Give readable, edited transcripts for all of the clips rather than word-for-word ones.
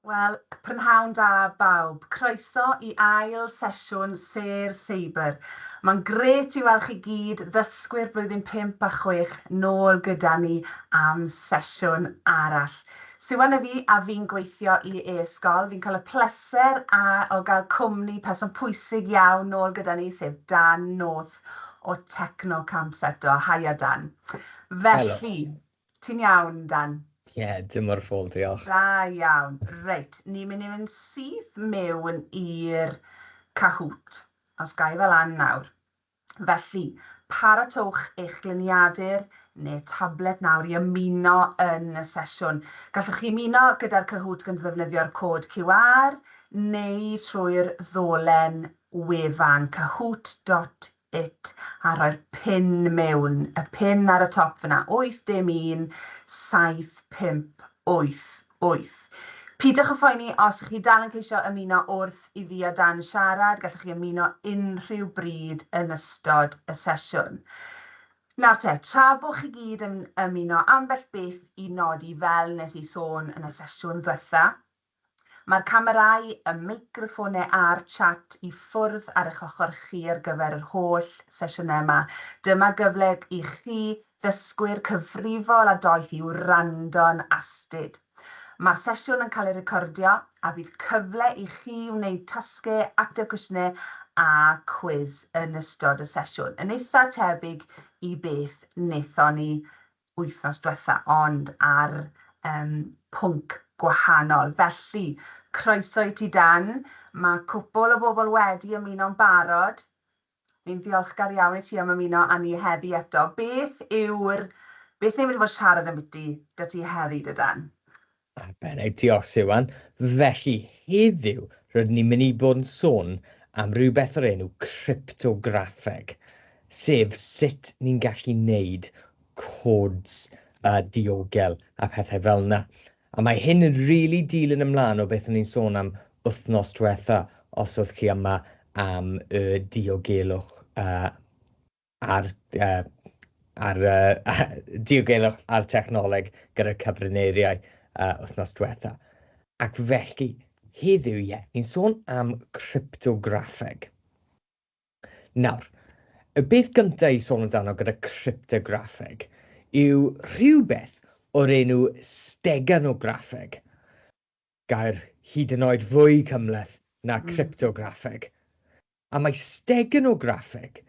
Wel, prynhawn da bawb. Croeso i ail sesiwn Sêr Seibr. Mae'n grêt i weld chi gyd, ddysgwyr blwyddyn 5 a 6, nôl gyda ni am sesiwn arall. Siwan y fi, a fi'n gweithio i e-sgol. Fi'n cael y pleser a, o gael cwmni person pwysig iawn nôl gyda ni, sef Dan North o Technocamps eto. Haia Dan. Felly, Ti'n iawn, Dan? Ie, yeah, dim o'r ffôl, diolch. Da iawn. Reit, ni'n mynd i fynd syth mewn i'r Kahoot. Os ga i fel lan nawr. Felly, paratowch eich gliniadur neu tablet nawr i ymuno yn y sesiwn. Gallwch chi ymuno gyda'r Kahoot gan ddefnyddio'r cod QR neu trwy'r ddolen wefan kahoot.it it a rhoi'r pin mewn, y pin ar y top fyna, 8 dim 1 7 5 8 8. Peidiwch â phoeni os ych chi dal yn ceisio ymuno wrth i fi a Dan siarad, gallwch chi ymuno unrhyw bryd yn ystod y sesiwn. Nawr te, tra bod chi gyd yn ymuno, ambell beth i nodi fel nes i sôn yn y sesiwn ddiwetha. Mae'r camerâu, y meicroffonau a'r chat i ffwrdd ar eich ochr chi ar gyfer yr holl sesiynau yma. Dyma gyfle i chi, ddysgwyr cyfrifol a doeth, i wrando'n astud. Mae'r sesiwn yn cael ei recordio a bydd cyfle i chi wneud tasgau, ateb cwestiynau a cwis yn ystod y sesiwn. Yn eitha tebyg i beth wnaethon ni wythnos diwetha, ond ar pwnc gwahanol. Felly, croeso i ti Dan. Mae cwpl o bobl wedi ymuno'n barod. Ni'n ddiolchgar iawn i ti am ymuno â ni heddi eto. Beth yw'r... Beth ni'n mynd i fod siarad ambiti 'da ti heddi, dy Dan? Arbennig, diolch Siwan. Felly, heddiw rydyn ni'n mynd i bod yn sôn am rhywbeth o'r enw cryptograffeg, sef sut ni'n gallu wneud codes diogel a phethau fel yna. A mae hyn yn rili dilyn ymlaen o beth o'n i'n sôn am wythnos diwetha, os oedd chi yma am y diogelwch ar yy ar yy diogelwch a'r technoleg gyda'r cyfrineiriau wythnos diwetha. Ac felly, heddiw, ie, ni'n sôn am cryptograffeg. Nawr, y beth gyntaf i sôn amdano gyda cryptograffeg yw rhywbeth o'r enw steganograffeg. Gair hyd yn oed fwy cymhleth na cryptograffeg. A mae steganograffeg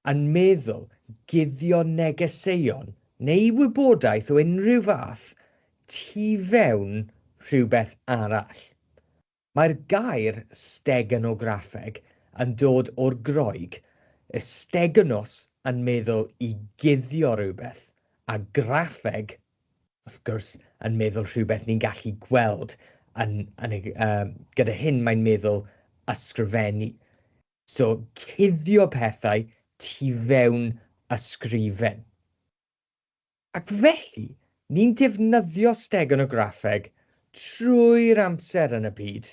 yn meddwl guddio negeseuon neu wybodaeth o unrhyw fath tu fewn rhywbeth arall. Mae'r gair steganograffeg yn dod o'r Groeg, y steganos yn meddwl i guddio rhywbeth, a graffeg, wrth gwrs, yn meddwl rhywbeth ni'n gallu gweld yn, yn y, uh, gyda hyn mae'n meddwl ysgrifennu. So, cuddio pethau tu fewn ysgrifen. Ac felly, ni'n defnyddio steganograffeg trwy'r amser yn y byd.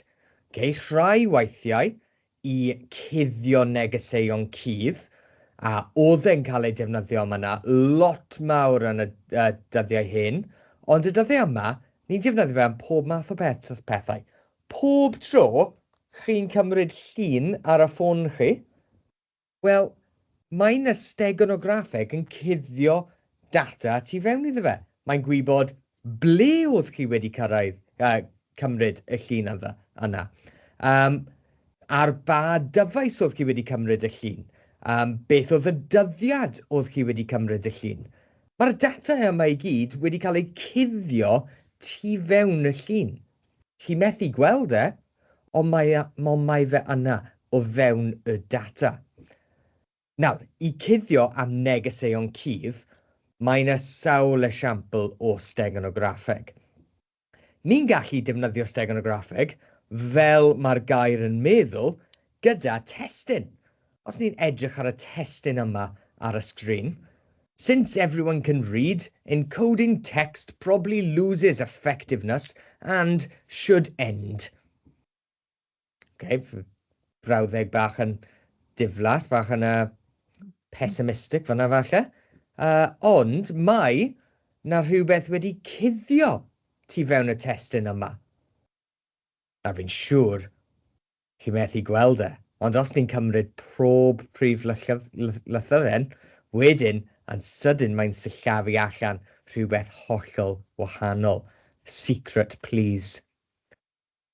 Okay, rhai weithiau i cuddio negeseuon cudd, a oedd e'n cael ei defnyddio am yna lot mawr yn y dyddiau hyn, ond y dyddiau yma, ni'n defnyddio fe am pob math o peth, pethau. Pob tro chi'n cymryd llun ar y ffôn chi, wel, mae 'na steganograffeg yn cuddio data tu fewn iddo fe. Mae'n gwybod ble oedd chi wedi cyrraedd, cymryd y llun yna. Ar ba dyfais oedd chi wedi cymryd y llun? Beth oedd y dyddiad oedd chi wedi cymryd y llun? Mae'r data yma i gyd wedi cael eu cuddio tu fewn y llun. Chi methu gweld e, ond mae, ond mae fe yna o fewn y data. Nawr, i cuddio am negeseuon cudd, mae yna sawl esiampl o steganograffeg. Ni'n gallu defnyddio steganograffeg, fel mae'r gair yn meddwl, gyda testun. Os ni'n edrych ar y testun yma ar y sgrin, Since everyone can read, encoding text probably loses effectiveness and should end. Okay, brawddeg bach yn diflas, bach yn pessimistic fyna falle. Ond mae na rhywbeth wedi cuddio tu fewn y testun yma. A fi'n siŵr chi methu gweld e, ond os ni'n cymryd pob prif lythyren, wedyn yn sydyn mae'n sillafu allan rhywbeth hollol wahanol. Secret, please.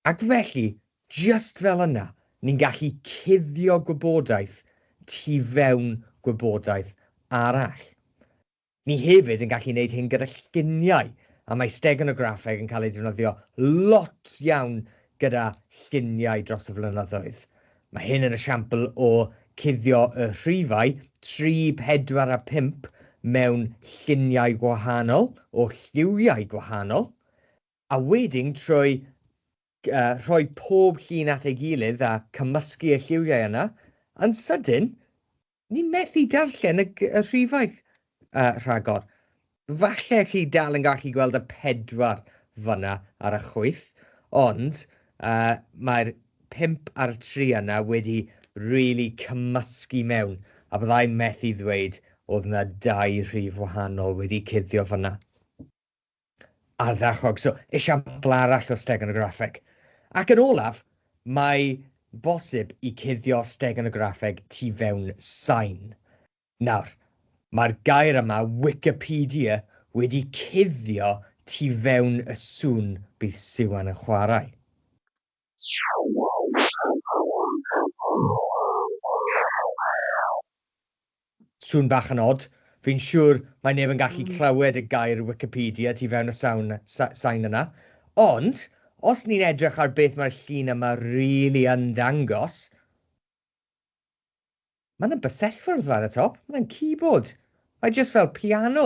Ac felly, just fel yna, ni'n gallu cuddio gwybodaeth tu fewn gwybodaeth arall. Ni hefyd yn gallu gwneud hyn gyda lluniau, a mae steganograffeg yn cael ei defnyddio lot iawn gyda lluniau dros y flynyddoedd. Mae hyn yn esiampl o cuddio y rhifau 3, 4 a 5 mewn lluniau gwahanol, o lliwiau gwahanol, a wedyn trwy rhoi pob llun at ei gilydd a cymysgu y lliwiau yna, yn sydyn, ni'n methu darllen y rhifau rhagor. Falle chi dal yn gallu gweld y 4 fyna ar y chwith, ond mae'r 5 a'r 3 yna wedi really cymysgu mewn, a byddai'n methu ddweud oedd yna 2 rhif wahanol wedi cuddio fyna. Ardderchog. So, esiampl arall o steganograffeg. Ac yn olaf, mae bosib i cuddio steganograffeg tu fewn sain. Nawr, mae'r gair yma, Wikipedia, wedi cuddio tu fewn y sŵn bydd Siwan yn chwarae. Sŵn bach yn od. Fi'n siŵr mae neb yn gallu clywed y gair Wikipedia tu fewn y sain yna. Ond, os ni'n edrych ar beth mae'r llun yma rili yn dangos, mae yna bysellfwrdd ar y top, mae yna'n keyboard. Mae jyst fel piano.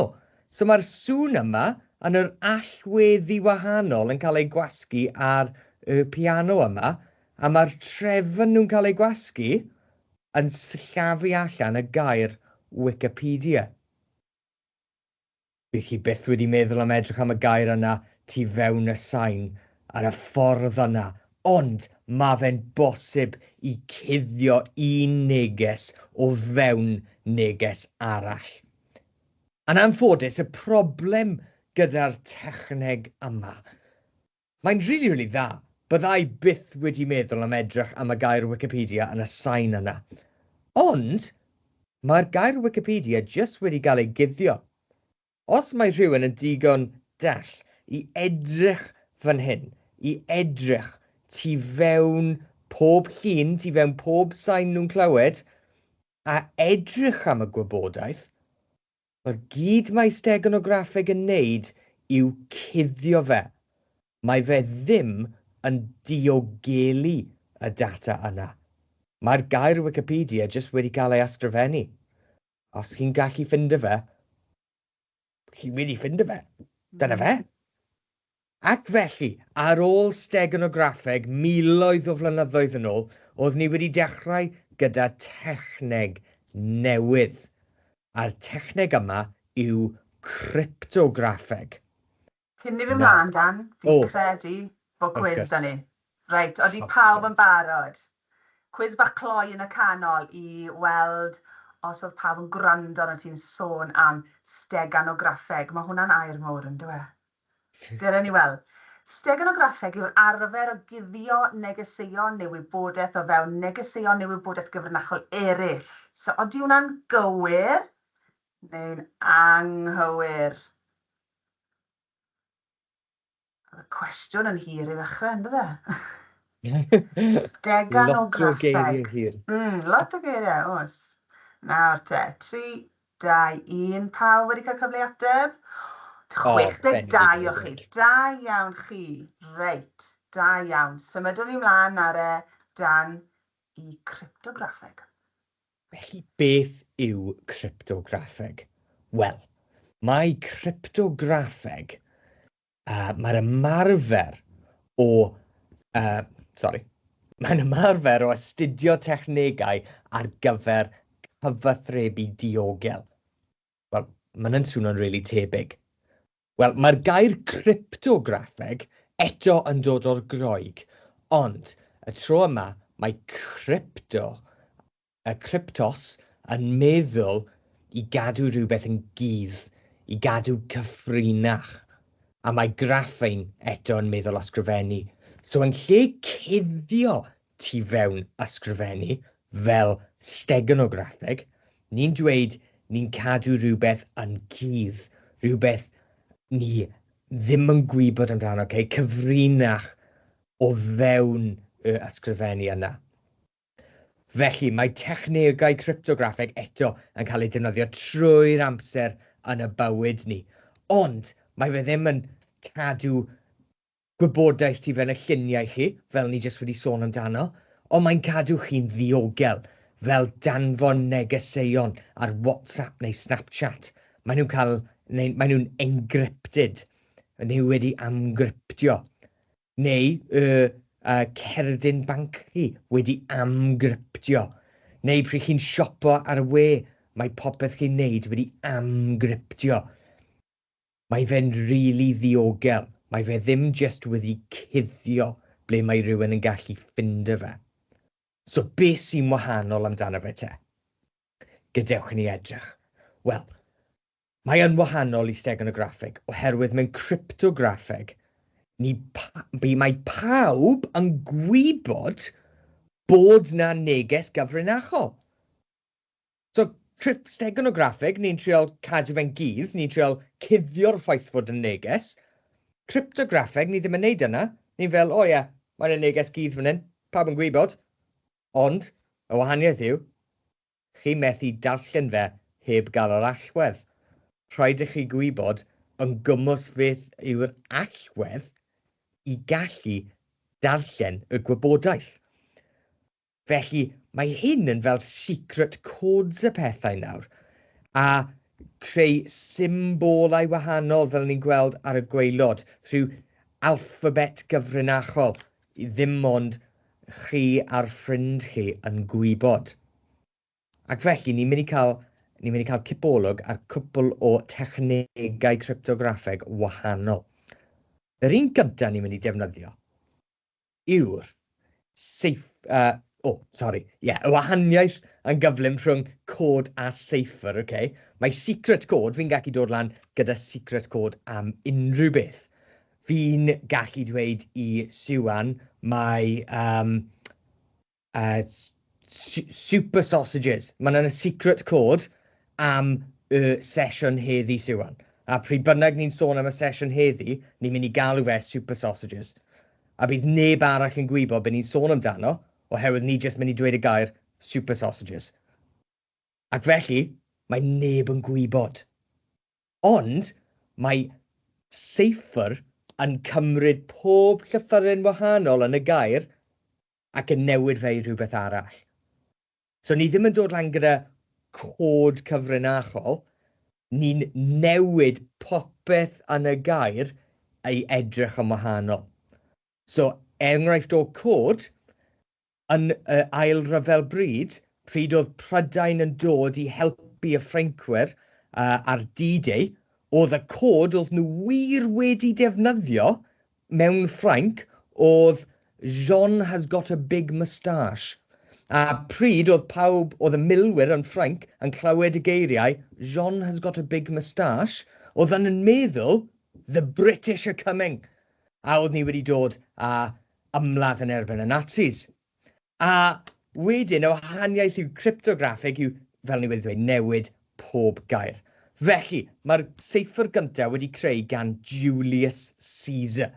So mae'r sŵn yma yn yr allweddi wahanol yn cael ei gwasgu ar y piano yma, a mae'r trefn nhw'n cael ei gwasgu yn sillafu allan y gair Wikipedia. Bydd chi byth wedi meddwl am edrych am y gair yna tu fewn y sain ar y ffordd yna, ond mae fe'n bosib i cuddio un neges o fewn neges arall. Yn anffodus, y problem gyda'r techneg yma, mae'n rili, rili dda. Byddai byth wedi meddwl am edrych am y gair Wikipedia yn y sain yna. Ond mae'r gair Wikipedia jyst wedi cael ei guddio. Os mae rhywun yn digon dall i edrych fan hyn, i edrych tu fewn pob llun, tu fewn pob sain nhw'n clywed, a edrych am y gwybodaeth, mae'r gyd mae steganograffeg yn neud yw cuddio fe. Mae fe ddim yn diogelu y data yna. Mae'r gair Wikipedia jyst wedi cael ei ysgrifennu. Os chi'n gallu ffindo fe, chi wedi ffindo fe. Dyna fe. Ac felly, ar ôl steganograffeg miloedd o flynyddoedd yn ôl, oedd ni wedi dechrau gyda techneg newydd. A'r techneg yma yw cryptograffeg. Cyn ni fynd mlaen, Dan, fi'n credu bod cwis 'da ni. Reit, odi pawb yn barod? Cwis bach cloi yn y canol i weld os oedd pawb yn gwrando arno ti'n sôn am steganograffeg. Mae hwnna'n air mawr, yn dyw e? Dere ni weld. Steganograffeg yw'r arfer o guddio negeseuon neu wybodaeth o fewn negeseuon neu wybodaeth gyfrinachol eraill. So, odi hwnna'n gywir neu'n anghywir? Oedd y cwestiwn yn hir i ddechrau, yn dydde? Lot o geiriau Steganograffeg. hir. Lot o geiriau, oes. Nawr te, 3, 2, 1, pawb wedi cael cyfle i ateb? O, 62 o chi. bendigedig. Da iawn chi. Reit, da iawn. Symudwn ni mlaen nawr e, Dan, i cryptograffeg. Felly, beth yw cryptograffeg? Wel, mae cryptograffeg, mae'r ymarfer o, sori, mae'n ymarfer o astudio technegau ar gyfer cyfathrebu diogel. Wel, mae'n yn swnio'n rili tebyg. Wel, mae'r gair cryptograffeg eto yn dod o'r Groeg, ond y tro yma mae crypto, y cryptos, yn meddwl i gadw rhywbeth yn gudd, i gadw cyfrinach. A mae graphein eto yn meddwl ysgrifennu. So yn lle cuddio tu fewn ysgrifennu fel steganograffeg, ni'n dweud ni'n cadw rhywbeth yn gudd, rhywbeth ni ddim yn gwybod amdano, okay? Cyfrinach o fewn y ysgrifennu yna. Felly, mae technegau cryptograffeg eto yn cael eu defnyddio trwy'r amser yn y bywyd ni. Ond mae fe ddim yn cadw gwybodaeth tu fewn y lluniau chi, fel ni jyst wedi sôn amdano, ond mae'n cadw chi'n ddiogel, fel danfon negeseuon ar WhatsApp neu Snapchat. Maen nhw'n cael, neu maen nhw'n encrypted, neu wedi amgryptio. Neu y uh, cerdyn banc chi wedi amgryptio. Neu pryd chi'n siopo ar y we, mae popeth chi'n neud wedi amgryptio. Mae fe'n rili ddiogel. Mae fe ddim jyst wedi cuddio ble mae rhywun yn gallu ffindo fe. So beth sy'n wahanol amdano fe te? Gadewch i ni edrych. Wel, mae yn wahanol i steganograffeg oherwydd mewn cryptograffeg ni pa, mae pawb yn gwybod bod 'na neges gyfrinachol. So, trip steganograffig, ni'n trial cadw fe'n gudd, ni'n trial cuddio'r ffaith fod yn neges. Cryptograffeg, ni ddim yn neud yna. Ni'n fel, o ie, mae'n y neges gudd fan hyn, pawb yn gwybod. Ond, y wahaniaeth yw, chi methu darllen fe heb gael yr allwedd. Rhaid i chi gwybod yn gwmws beth yw'r allwedd i gallu darllen y gwybodaeth. Felly, mae hyn yn fel secret codes y pethau nawr, a creu symbolau wahanol fel ni'n gweld ar y gwaelod, rhyw alphabet gyfrinachol, ddim ond chi a'r ffrind chi yn gwybod. Ac felly, ni'n mynd i cael, ni'n mynd i cael cipolwg ar cwpl o technegau cryptograffeg wahanol. Yr un gyntaf ni'n mynd i defnyddio yw'r seif... Uh, oh, sorry. Ie, yeah, y wahaniaeth yn gyflym rhwng cod a cipher, okay? Mae secret code, fi'n gallu dod lan gyda secret code am unrhyw beth. Fi'n gallu dweud i Siwan mae super sausages. Mae yna secret code am y sesiwn heddi, Siwan. A pryd bynnag ni'n sôn am y sesiwn heddi, ni'n mynd i galw fe super sausages. A bydd neb arall yn gwybod beth ni'n sôn amdano, oherwydd ni jyst mynd i dweud y gair super sausages. Ac felly, mae neb yn gwybod. Ond mae cipher yn cymryd pob llythyren wahanol yn y gair ac yn newid fe i rhywbeth arall. So ni ddim yn dod lan gyda cod cyfrinachol, ni'n newid popeth yn y gair i edrych yn wahanol. So, enghraifft o cod, yn y Ail Ryfel Bryd, pryd oedd Prydain yn dod i helpu y Ffrancwyr ar D-Day, oedd y cod oedd nhw wir wedi defnyddio mewn Ffrainc oedd "Jean has got a big moustache". A pryd oedd pawb, oedd y milwyr yn Ffrainc yn clywed y geiriau "Jean has got a big moustache", oedd yn meddwl "the British are coming". A oedd ni wedi dod a ymladd yn erbyn y Nazis. A wedyn, y wahaniaeth yw cryptograffeg yw, fel ni wedi dweud, newid pob gair. Felly, mae'r cipher gyntaf wedi creu gan Julius Caesar.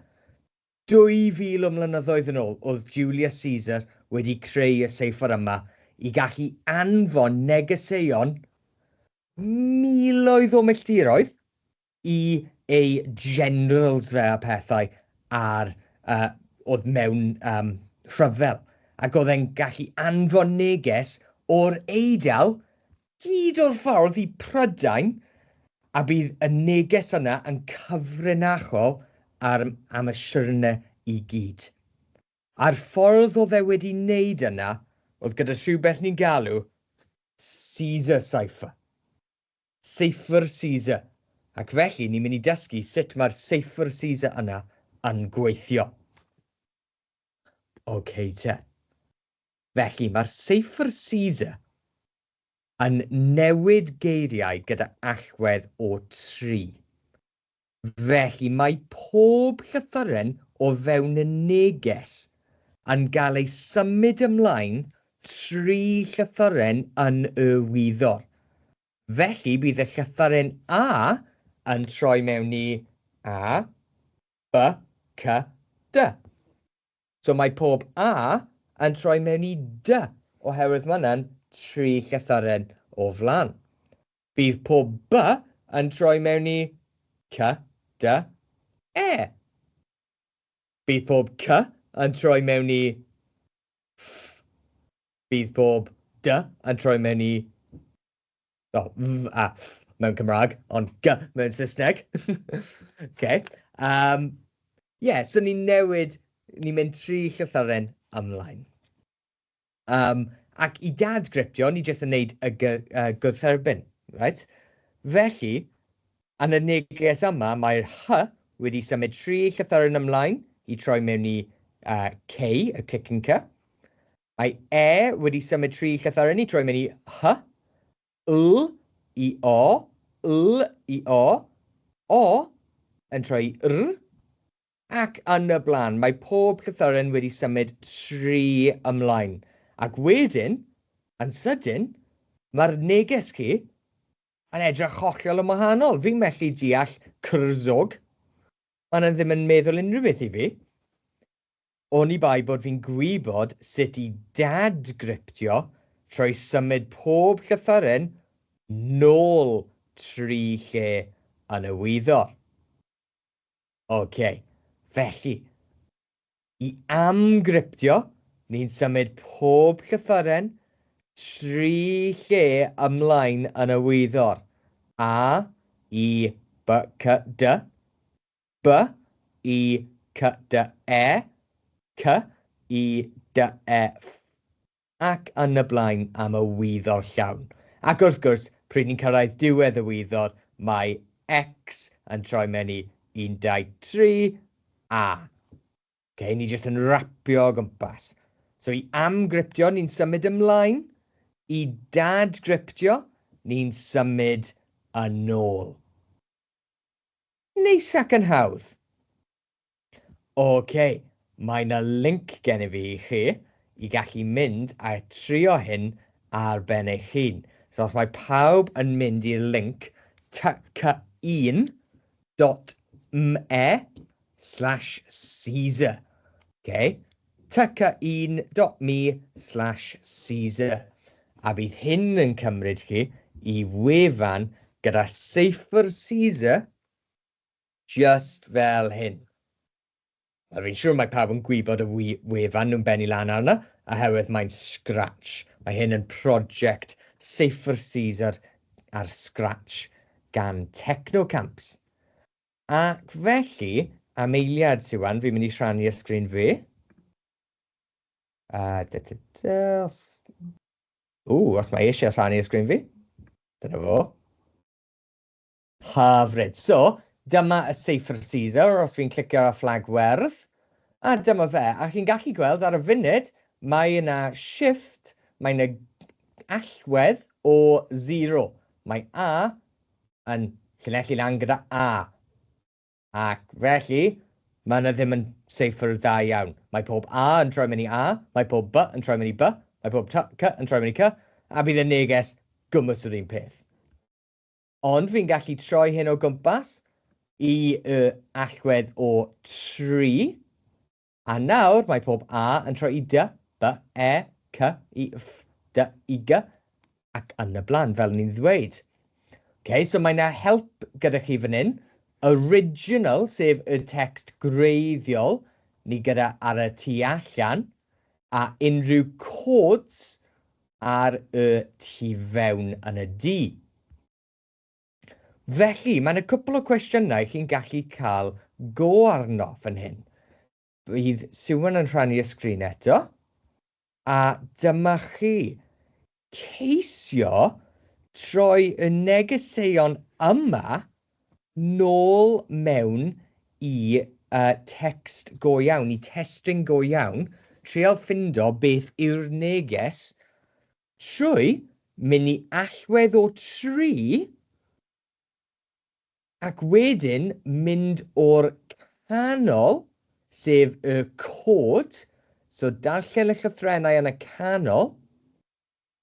2000 o mlynyddoedd yn ôl, oedd Julius Caesar wedi creu y cipher yma i gallu anfon negeseuon miloedd o milltiroedd i ei generals fe a pethau ar, oedd mewn rhyfel. Ac oedd e'n gallu anfon neges o'r Eidal gyd o'r ffordd i Prydain, a bydd y neges yna yn cyfrinachol ar, am y siwrne i gyd. A'r ffordd oedd e wedi wneud yna oedd gyda rhywbeth ni'n galw Caesar Cipher. Cipher Caesar. Ac felly ni'n mynd i dysgu sut mae'r Cipher Caesar yna yn gweithio. OK te. Felly mae'r Cipher Caesar yn newid geiriau gyda allwedd o 3. Felly mae pob llythyren o fewn y neges yn gael ei symud ymlaen tri llythyren yn y wyddor. Felly bydd y llythyren A yn troi mewn i A, B, C, D. So mae pob A yn troi mewn i D oherwydd mae hwnna'n tri llythyren o flaen. Bydd pob B yn troi mewn i C, D, E. Bydd pob C yn troi mewn i F. Bydd pob D yn troi mewn i oh, F a F mewn Cymraeg, ond G mewn Saesneg. Okay. Yeah, so ni'n newid, ni'n mynd tri llythyren ymlaen. Ac i dadgryptio, ni jyst yn neud y gwrthrbyn, right? Felly, yn y neges yma, mae'r H wedi symud tri llythyren ymlaen i troi mewn i K, y cic yn C. Mae E wedi symud tri llythyren i troi mewn i H, L i O, L i O, O yn troi i R, Ac yn y blaen. Mae pob llythyren wedi symud tri ymlaen. Ac wedyn, yn sydyn, mae'r neges chi yn edrych hollol yn wahanol. Fi'n methu deall cwrzog. Mae hwnna ddim yn meddwl unrhyw beth i fi. Oni bai bod fi'n gwybod sut i dadgryptio trwy symud pob llythyren nôl tri lle yn y wyddor. Ok, felly, i amgryptio, ni'n symud pob llythyren tri lle ymlaen yn y wyddor. A, I, B, C, D, B, I, C, D, E, C, I, D, E, F, ac yn y blaen am y wyddor llawn. Ac wrth gwrs, pryd ni'n cyrraedd diwedd y wyddor, mae X yn troi mewn i 1, 2, 3, A. Okay, ni jyst yn rapio o gwmpas. So i amgryptio, ni'n symud ymlaen. I dadgryptio, ni'n symud yn ôl. Neis ac yn hawdd. Ok, mae 'na link gennyf fi i chi i gallu mynd a trio hyn ar ben eich hun. So os mae pawb yn mynd i'r link tk1.me slash Caesar. Ok, tk1.me slash Caesar. A bydd hyn yn cymryd chi i wefan gyda Cipher Caesar just fel hyn. A fi'n siŵr mae pawb yn gwybod y wefan nhw'n bennu lan arno, oherwydd mae'n Scratch. Mae hyn yn prosiect Cipher Caesar ar Scratch gan Technocamps. Ac felly, am eiliad, Siwan, fi'n mynd i rhannu y sgrin fi. Da, da, da, os... Ww, os mae eisiau rhannu y sgrin fi. Dyna fo. Hyfryd. So, dyma y Cipher Caesar, os fi'n clicio ar y fflag werdd. A dyma fe. A chi'n gallu gweld ar y funud, mae yna shift, mae yna allwedd o 0. Mae A yn llinellu lan gyda A. Ac felly, mae yna ddim yn cipher dda iawn. Mae pob A yn troi mewn i A, mae pob B yn troi mewn i B, mae pob T, C yn troi mewn i C, a bydd y neges gwmws yr un peth. Ond fi'n gallu troi hyn o gwmpas i y allwedd o 3. A nawr mae pob A yn troi i D, B, E, C, I, F, D, I, G, ac yn y blaen, fel ni'n ddweud. Okay, so mae yna help gyda chi fan hyn. Original, sef y text gwreiddiol, ni gyda ar y tu allan, a unrhyw codes ar y tu fewn yn y du. Felly, mae yna cwpl o cwestiynau chi'n gallu cael go arno fan hyn. Bydd Siwan yn rhannu y sgrin eto. A dyma chi. Ceisio troi y negeseuon yma nôl mewn i text go iawn, i testun go iawn, trial ffindo beth yw'r neges trwy mynd i allwedd o 3 ac wedyn mynd o'r canol, sef y cod, so darllen y llythrennau yn y canol,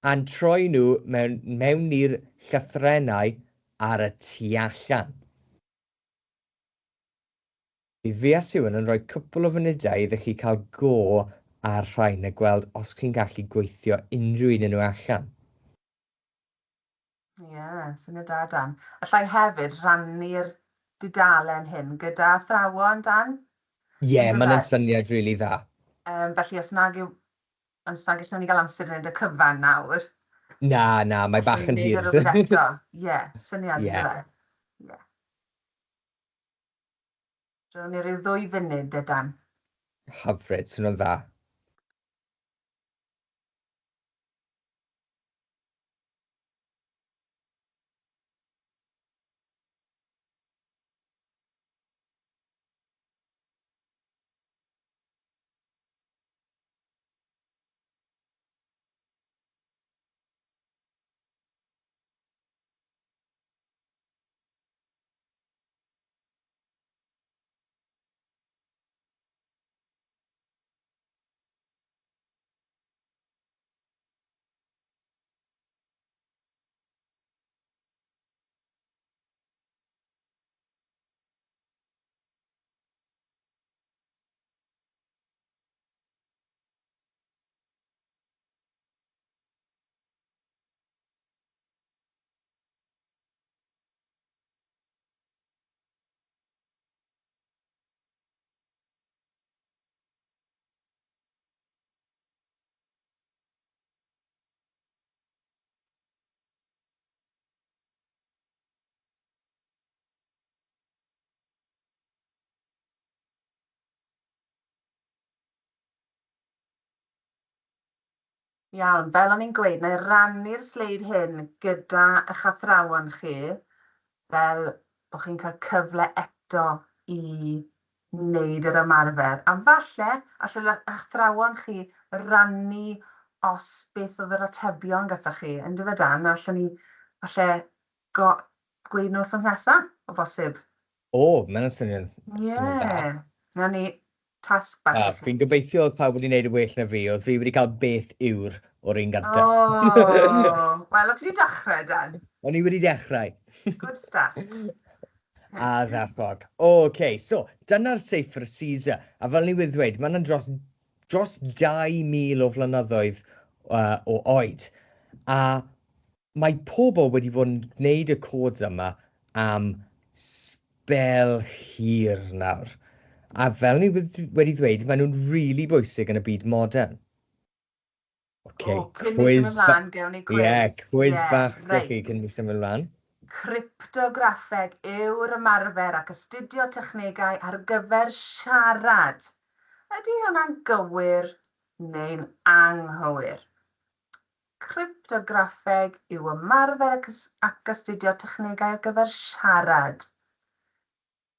a'n troi nhw mewn, mewn i'r llythrennau ar y tu allan. Bydd fi a Siwan yn rhoi cwpl o funudau iddo chi cael go ar rhain a gweld os chi'n gallu gweithio unrhyw un o nhw allan. Ie, yeah, syniad da, Dan. Alla i hefyd rhannu'r dudalen hyn gyda athrawon, Dan? Ie, yeah, mae'n syniad rili really dda. Felly os nag yw, os nag ydyn ni gael amser i wneud y cyfan nawr. Na, na, mae bach yn hir. Eto. Ie, syniad yeah. Yndyfe. Ie. Rown ni ryw 2 funud, de, Dan. Hyfryd, swnio'n dda. Iawn, fel o'n i'n gweud, na i rannu'r sleid hyn gyda eich athrawon chi, fel bod chi'n cael cyfle eto i wneud yr ymarfer. A falle, alle athrawon chi rannu os beth oedd yr atebion gathoch chi, yndyfe Dan? Allen ni, falle, go, gweud nhw wythnos nesaf, o bosib. O, mae'n syniad, syniad dda. Ie, na ni, tasg bach i chi. Fi'n gobeithio oedd pawb wedi gwneud yn well na fi, oedd fi wedi cael beth yw'r o'r un gyntaf. O, wel, o ti wedi dechrau, Dan? O'n i wedi dechrau. Good start. Ardderchog. OK, so dyna'r Seifr Caesar. A fel ni wedi dweud, mae'n dros, dros 2,000 o flynyddoedd o oed. A mae pobl wedi bod yn gwneud y codes yma am sbel hir nawr. A fel ni wedi ddweud, maen nhw'n rili bwysig yn y byd modern. Okay, o, cyn ni symud ymlaen, gewn ni quiz. Ie, yeah, quiz yeah, bach right. Chi cyn ni symud ymlaen. Cryptograffeg yw'r ymarfer ac astudio technegau ar gyfer siarad. Ydy hwnna'n gywir neu'n anghywir? Cryptograffeg yw ymarfer ac, ac astudio technegau ar gyfer siarad.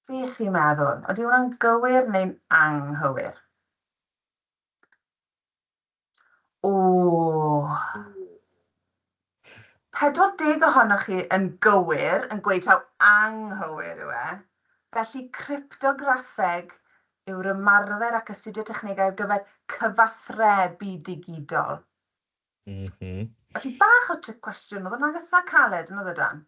Be chi'n meddwl? Ydy hwnna'n gywir neu'n anghywir? O! 40 ohonoch chi yn gywir, yn gweud taw anghywir yw e. Felly cryptograffeg yw'r ymarfer ac astudio technegau ar gyfer cyfathrebu digidol. Felly bach o trick question, oedd hwnna'n eitha caled, yn oedd e, Dan?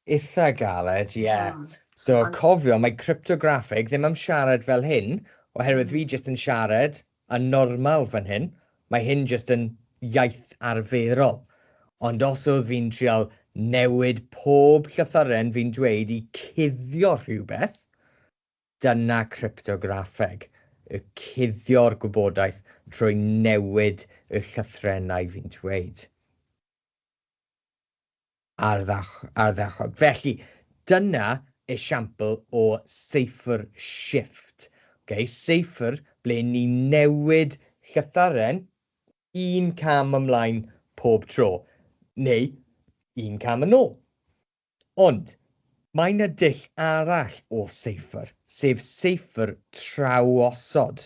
Eitha galed, ie. Yeah. So ond, cofio, mae cryptograffeg ddim am siarad fel hyn, oherwydd fi jyst yn siarad yn normal fan hyn. Mae hyn jyst yn iaith arferol. Ond os oedd fi'n trial newid pob llythyren fi'n dweud i cuddio rhywbeth, dyna cryptograffeg, y cuddio'r gwybodaeth trwy newid y llythrennau fi'n dweud. Ardderchog. Felly, dyna esiampl o seifr shift. Okay? Seifr ble ni'n newid llythyren un cam ymlaen pob tro, neu un cam yn ôl. Ond mae yna dull arall o seifr, sef seifr trawosod.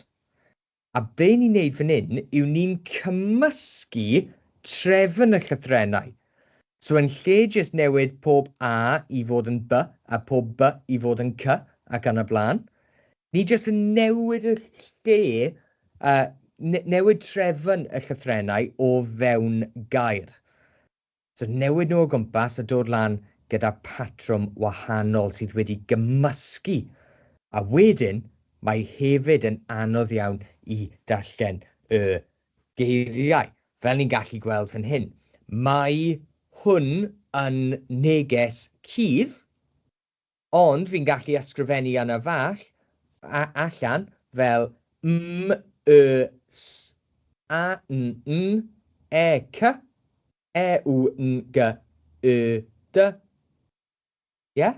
A be ni'n neud fan hyn yw ni'n cymysgu trefn y llythrennau. So yn lle jyst newid pob A i fod yn B a pob B i fod yn C ac yn y blaen, Ni jyst yn newid y lle, newid trefn y llythrennau o fewn gair. So newid nhw o gwmpas a dod lan gyda patrwm wahanol sydd wedi gymysgu. A wedyn, mae hefyd yn anodd iawn i darllen y geiriau, fel ni'n gallu gweld fan hyn. Mae hwn yn neges cudd, ond fi'n gallu ysgrifennu yna fall allan fel M, Y, S, A, N, N, E, C, E, U, N, G, Y, D. Ie?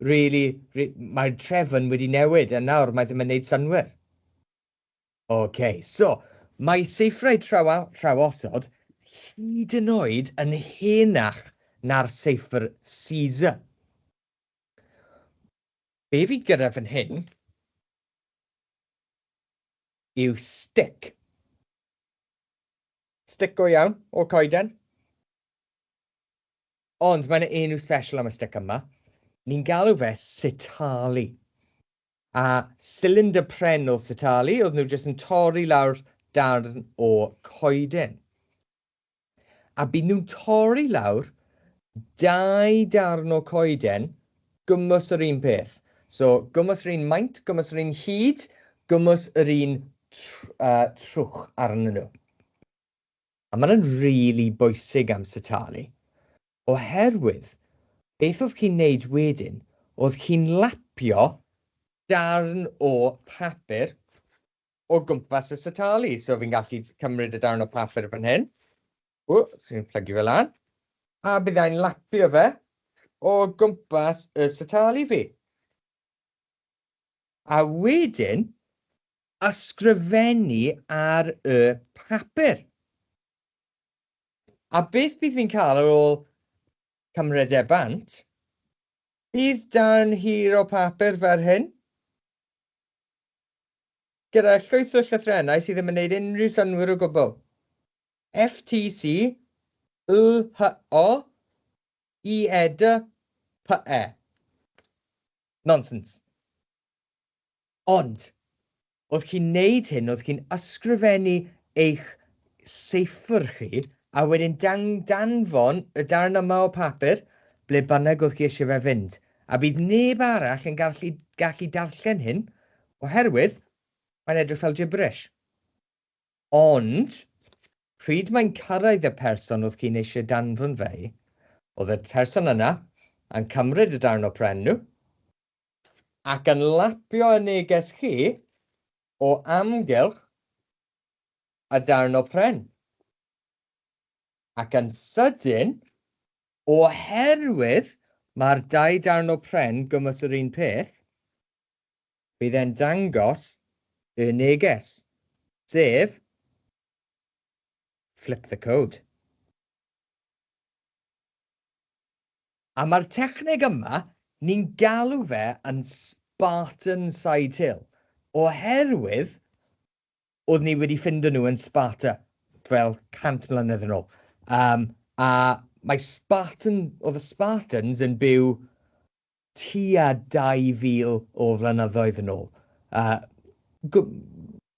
Really, mae'r trefn wedi newid, a nawr mae ddim yn gwneud synnwyr. OK, so mae seiffrau trawosod hyd yn oed yn henach na'r seiffr Caesar. Be fi gyda fan hyn yw stick. Stick go iawn, o coeden. Ond mae yna enw special am y stick yma. Ni'n galw fe sitali. A cylinder pren oedd sitali, oedd nhw jyst yn torri lawr darn o coeden. A bydd nhw'n torri lawr dau darn o coeden gwmws yr un peth. So, gwmws yr un maint, gwmws yr un hyd, gwmws yr un trwch arnyn nhw. A mae hwnna'n rili bwysig am sitali, oherwydd beth oedd chi'n neud wedyn, oedd chi'n lapio darn o papur o gwmpas y sitali. So fi'n gallu cymryd y darn o papur fan hyn. O, so fi'n plygu fe lan. A byddai'n lapio fe o gwmpas y sitali fi. A wedyn, ysgrifennu ar y papur. A beth bydd fi'n cael ar ôl cymryd e bant? Bydd darn hir o papur fel hyn, gyda llwyth o llythrennau sydd ddim yn gwneud unrhyw synnwyr o gwbl. F T C L H O I E D P E. Nonsense. Ond, oedd chi'n neud hyn, oedd chi'n ysgrifennu eich seiffr chi, a wedyn danfon y darn yma o papur ble bynnag oedd chi eisiau fe fynd. A bydd neb arall yn gallu darllen hyn, oherwydd mae'n edrych fel gibberish. Ond, pryd mae'n cyrraedd y person oedd chi'n eisiau danfon fe i, oedd y person yna yn cymryd y darn o pren nhw, ac yn lapio y neges chi o amgylch y darn o pren. Ac yn sydyn, oherwydd mae'r dau darn o pren gwmws yr un peth, bydd e'n dangos y neges, sef flip the code. A mae'r techneg yma, ni'n galw fe yn Spartan Side Hill, oherwydd oedd ni wedi ffindo nhw yn Sparta fel 100 mlynedd yn ôl. A mae Spartan, oedd y Spartans yn byw tua 2,000 o flynyddoedd yn ôl.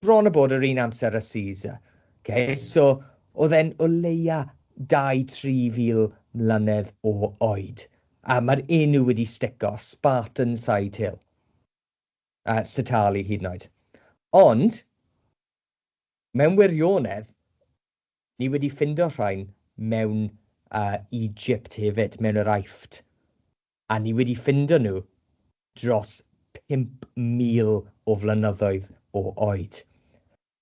Bron a bod yr un amser â Caesar. Okay? So, oedd e'n o leia 2-3 fil mlynedd o oed. A mae'r enw wedi stico, Spartan Side Hill. Sitali hyd yn oed. Ond, mewn wirionedd, ni wedi ffindo rhain mewn Egypt hefyd, mewn yr Aifft. A ni wedi ffindo nhw dros 5,000 o flynyddoedd o oed.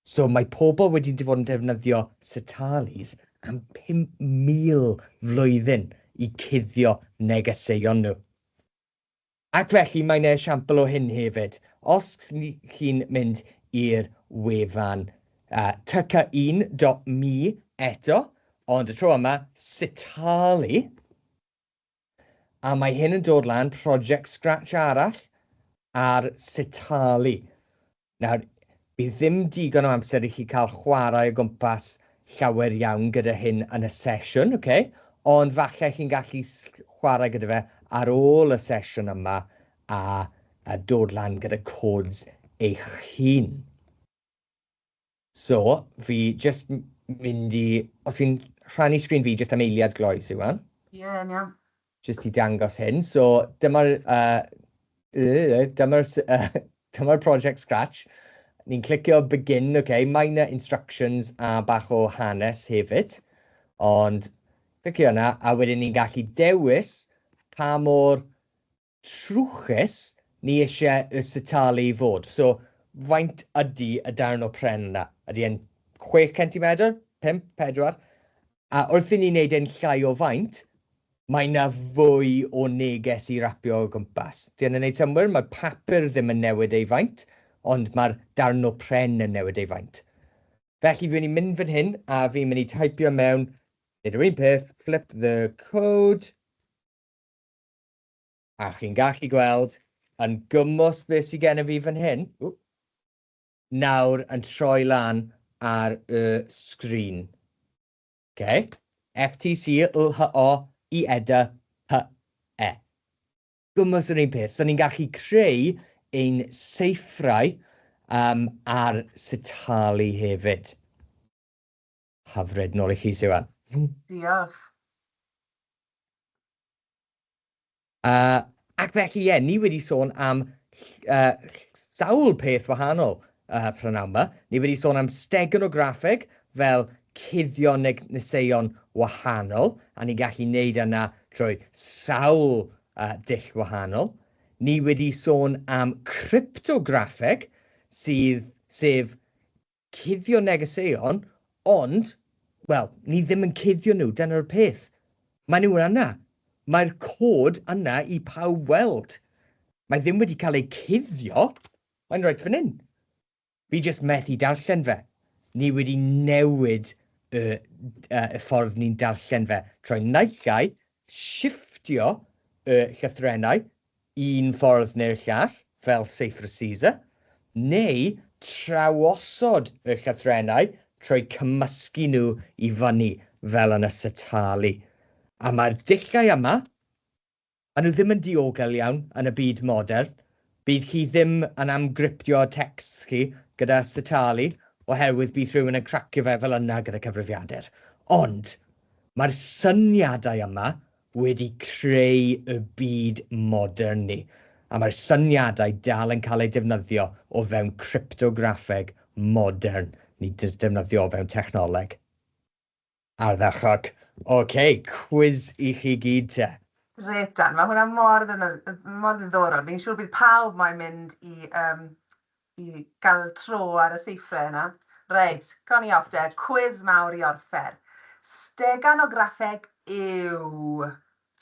So mae pobl wedi bod yn defnyddio sitalis am 5,000 flwyddyn i cuddio negeseuon nhw. Ac felly mae 'na esiampl o hyn hefyd. Os chi'n mynd i'r wefan tk1.me eto, ond y tro yma, sitali, A mae hyn yn dod lan, project Scratch arall ar sitali. Nawr, bydd ddim digon o amser i chi cael chwarae o gwmpas llawer iawn gyda hyn yn y sesiwn, okay? Ond falle chi'n gallu chwarae gyda fe ar ôl y sesiwn yma a dod lan gyda codes eich hun. So, fi jyst mynd i... Os fi'n rhannu sgrin fi jyst am eiliad gloi, Siwan. Ie, yeah, yn iawn. Jyst i dangos hyn. So, dyma'r dyma dyma project Scratch. Ni'n clicio begin, okay, minor instructions a bach o hanes hefyd. Ond clicio yna, a wedyn ni'n gallu dewis pa mor trwchus ni eisiau y sitalu i fod. So, faint ydy y darn o pren yna? Ydy e'n 6 cm, 5, 4? A wrth i ni wneud e'n llai o faint, mae yna fwy o neges i rapio o gwmpas. Di hynny'n gwneud synnwyr? Mae'r papur ddim yn newid ei faint, ond mae'r darn o pren yn newid ei faint. Felly fi'n mynd fan hyn a fi'n mynd i taipio mewn, nid yr un peth, flip the code. A chi'n gallu gweld yn gwmws beth sydd gennym fi fan hyn. Ww, nawr yn troi lan ar y sgrin. Okay. F T C L H O I E D H E. Gwmws yr un peth. So ni'n gallu creu ein seiffrau ar sitalu hefyd. Hyfryd, nôl i chi, Siwan. Diolch. Ac felly, ie, ni wedi sôn am sawl peth wahanol prynawn yma. Ni wedi sôn am steganograffeg fel cuddio negeseuon wahanol, a ni'n gallu wneud yna trwy sawl dull wahanol. Ni wedi sôn am cryptograffeg, sydd, sef cuddio negeseuon, ond, wel, ni ddim yn cuddio nhw, dyna'r peth. Maen nhw yna. Mae'r cod yna i pawb weld. Mae ddim wedi cael ei cuddio, mae'n reit fan hyn. Fi jyst methu darllen fe. Ni wedi newid y ffordd ni'n darllen fe trwy naill ai shifftio y llythrennau un ffordd neu'r llall, fel Seifr Caesar, neu trawosod y llythrennau trwy cymysgu nhw i fyny, fel yn y Sitali. A mae'r dulliau yma, maen nhw ddim yn diogel iawn yn y byd modern. Bydd chi ddim yn amgryptio texts chi gyda Sitali, oherwydd bydd rhywun yn cracio fe fel yna gyda cyfrifiadur. Ond mae'r syniadau yma wedi creu y byd modern ni, a mae'r syniadau dal yn cael eu defnyddio o fewn cryptograffeg modern, ni defnyddio o fewn technoleg. Ardderchog. OK, cwis i chi gyd te. Reit Dan, mae hwnna mor, mor ddiddorol. Fi'n siŵr bydd pawb mae'n mynd i gael tro ar y seifrau yna. Reit, con ni off te. Cwis mawr i orffen. Steganograffeg yw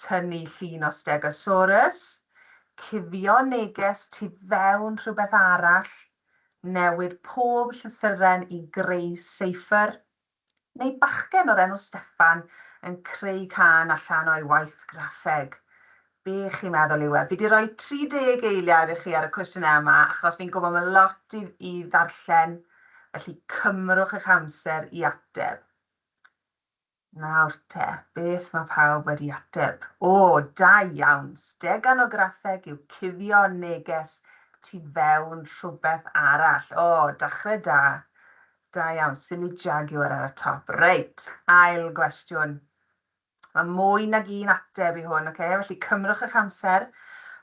tynnu llun o Stegosaurus, cuddio neges tu fewn rhywbeth arall, newid pob llythyren i greu seifr, neu bachgen o'r enw Steffan yn creu cân allan o'i waith graffeg. Be chi'n meddwl yw e? Fi 'di rhoi 30 eiliad i chi ar y cwestiynau yma, achos fi'n gwybod mae lot i ddarllen, felly cymrwch eich amser i ateb. Nawr te, beth mae pawb wedi ateb? O, da iawn! Steganograffeg yw cuddio neges tu fewn rhywbeth arall. O, dechrau da. Da iawn, Silly Jaguar ar y top. Reit, ail gwestiwn. Mae mwy nag un ateb i hwn, okay? Felly cymrwch eich amser.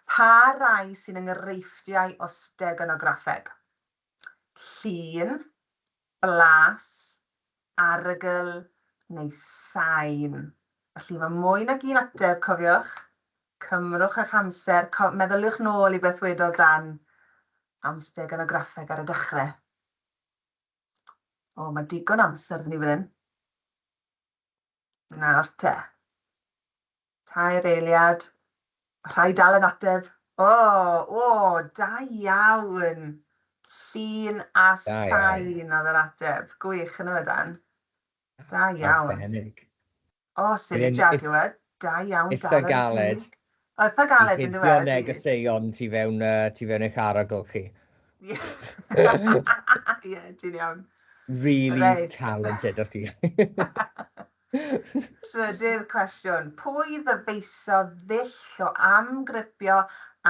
Pa rai sy'n enghreifftiau o steganograffeg? Llun, blas, arogl neu sain? Felly mae mwy nag un ateb, cofiwch. Cymrwch eich amser, meddyliwch nôl i beth wedodd Dan am steganograffeg ar y dechrau. O, mae digon amser 'da ni fan hyn. Nawr te. 3 eiliad. Rhai dal yn ateb. O, o, da iawn. Llun a sain oedd yr ateb. Gwych yn y Dan. Da iawn. Arbennig. O, Silly Jaguar. Da iawn. Eitha galed. O, eitha galed yn dweud. I negeseuon tu fewn eich arogl chi. Ie, ti'n iawn. Really talented o'ch chi. Trydydd cwestiwn. Pwy ddyfeisodd ddull o amgripio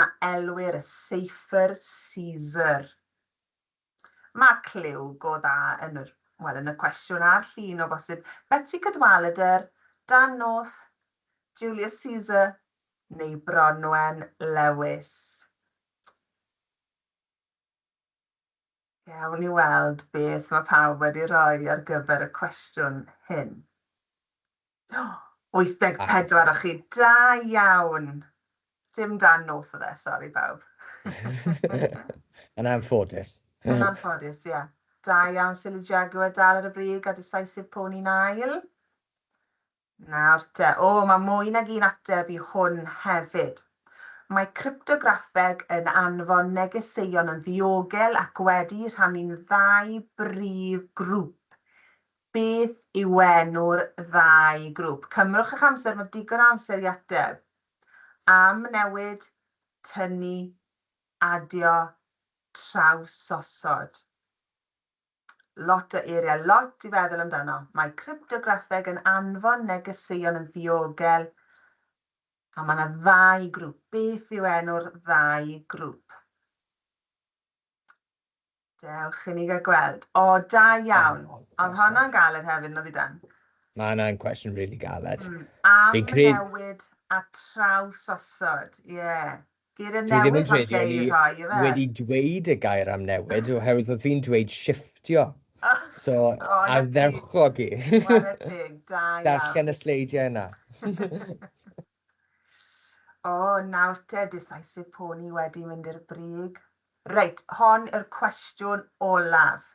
a elwir y Seifr Caesar? Mae cliw go dda yn yr, wel, yn y cwestiwn a'r llun o bosib. Betsi Cadwaladr, Dan North, Julius Caesar neu Bronwen Lewis? Gawn ni weld beth mae pawb wedi rhoi ar gyfer y cwestiwn hyn. 84 o chi, da iawn! Dim Dan North oedd e, sori bawb. Yn anffodus. Yn anffodus, ie. Da iawn, Silly Jaguar dal ar y brig a Decisive Pony'n ail. Nawr te, o, mae mwy nag un ateb i hwn hefyd. Mae cryptograffeg yn anfon negeseuon yn ddiogel ac wedi'u rhannu'n ddau brif grŵp. Beth yw enw'r ddau grŵp? Cymrwch eich amser, mae digon o amser i ateb. Amnewid, tynnu, adio, trawsosod. Lot o eiriau, lot i feddwl amdano. Mae cryptograffeg yn anfon negeseuon yn ddiogel a mae yna ddau grŵp. Beth yw enw'r ddau grŵp? Dewch i ni gael gweld. O, da iawn. Oedd honna'n galed hefyd, nodd i Dan? Mae hwnna'n cwestiwn rili galed. Am newid a traws-osod, ie. Yeah. Geiriau Dwi ddim yn newydd credu falle o'n i i rhai, ife? wedi dweud y gair am newid, oherwydd oedd fi'n dweud shifftio. So, O, 'na ti. Ardderchog i. Whare teg, da iawn. Darllen y sleidiau yna. O, nawr te, Decisive Pony wedi mynd i'r brig. Reit, hon yw'r cwestiwn olaf.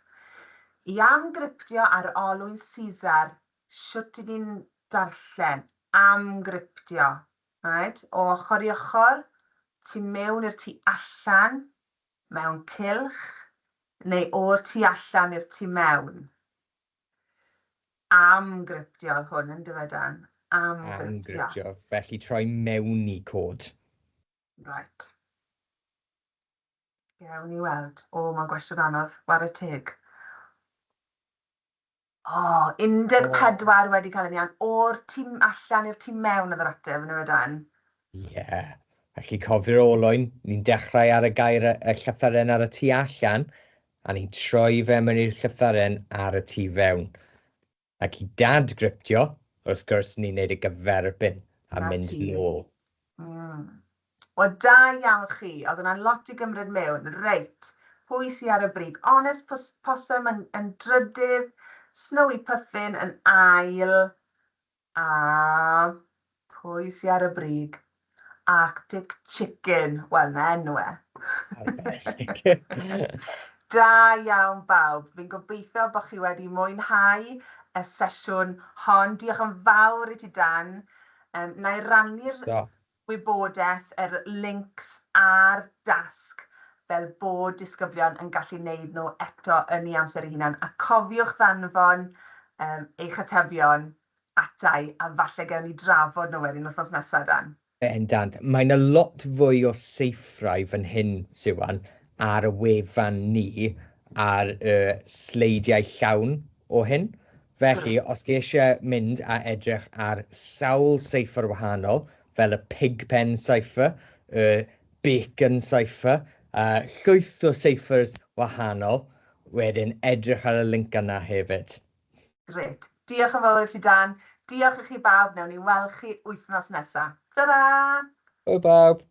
I amgryptio ar olwyn Caesar, shwt 'y ni'n darllen amgryptio? Reit, o ochr i ochr, tu mewn i'r tu allan, mewn cylch, neu o'r tu allan i'r tu mewn? Amgryptio oedd hwn, yn dyfe, Dan? Amgryptio. Amgryptio, felly troi mewn i cod. Right. Gewn ni weld. O, mae'n gwestiwn anodd. Ware teg. O, 14 wedi cael yn iawn. O'r tu allan i'r tu mewn oedd yr ateb, yn yw e, Dan? Ie. Felly cofio'r olwyn, ni'n dechrau ar y gair, y llythyren ar y tu allan, a ni'n troi fe mewn i'r llythyren ar y tu fewn. Ac i dadgryptio, wrth gwrs, ni'n neud y gyferbyn a 'Na mynd ti. nôl. Wel, da iawn chi. Oedd hwnna'n lot i gymryd mewn. Reit, pwy sy ar y brig? Honest Possum yn, yn drydydd, Snowy Puffin yn ail, a pwy sy ar y brig? Arctic Chicken. Wel, na enw e. Arbennig. Da iawn bawb. Fi'n gobeithio bod chi wedi mwynhau y sesiwn hon. Diolch yn fawr i ti, Dan. Na i rannu'r So. wybodaeth, yr links a'r dasg fel bod disgyblion yn gallu wneud nhw eto yn eu amser eu hunan. A cofiwch ddanfon eich atebion atai a falle gewn ni drafod nhw wedyn wythnos nesaf, Dan. Bendant. Mae 'na lot fwy o seiffrau fan hyn, Siwan, ar y wefan ni, ar y sleidiau llawn o hyn. Felly, os chi eisiau mynd a edrych ar sawl seifr wahanol, fel y Pigpen Cipher, y Bacon Cipher, a llwyth o ciphers wahanol, wedyn edrych ar y link yna hefyd. Grêt. Diolch yn fawr i ti, Dan. Diolch i chi bawb. Wnawn ni weld chi wythnos nesa. Tara! Hwyl bawb!